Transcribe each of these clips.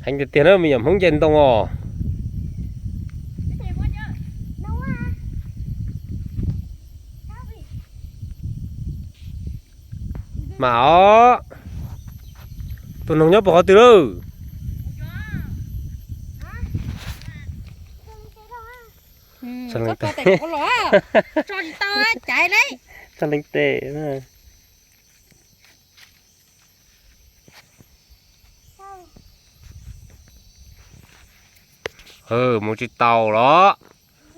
Heev tiag tiag na, me nyuam Hmoob nce ntoo os. Mam os, tus noog nyob puag qhov twg lawm? Tso leej tes. Mus tsis tau los,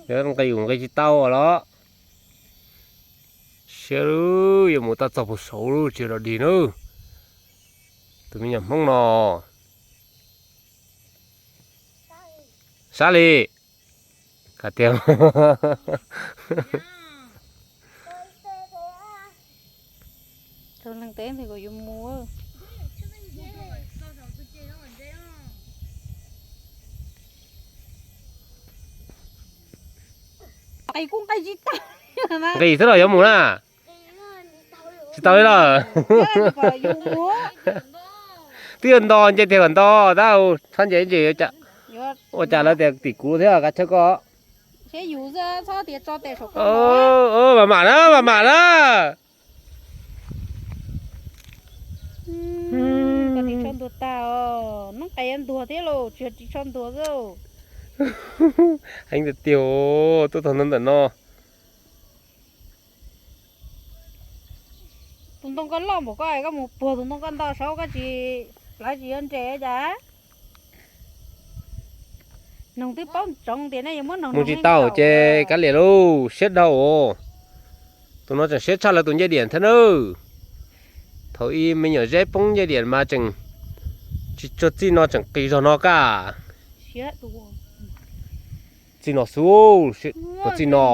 yuav nqis mus nqis tsis tau los. Siab lub, yuav mus tau txog puag saud lub tsis los dig na. Tus me nyuam Hmoob no sab li, ka tiag. Nqis xwb los yuav mus na. Tsis tau li lawm. Twb yuav nto nce tiag kom nto tab, txhob nce ntsis. Ua cas lawv tias tim kuv thiab kav chawj koj. Mam mam na, mam mam na. Tsis tshua ntuag tag os, neb qes ntuag thiab los tsis tshua ntuag xwb. Heev tiag tiag, tuaj txog ntawm no. Tus ntoo koj loj npaum koj, koj mus puag tus ntoo koj nto saud koj tsis, lawv tsis yuav nres cas. Noog twb paub ntsoov tias nej yuav muab noog, mus tsis tau ces kav liam lauj, siab dhau. Tus no tseem siab tshaj lawv tus ncej diam thiab nawb. Thaum ub me nyuam Zeb poob ncej diam mas tseem tsis tsuag, txij no tseem qis zog no kaj. Txij no xwb, puas txij no.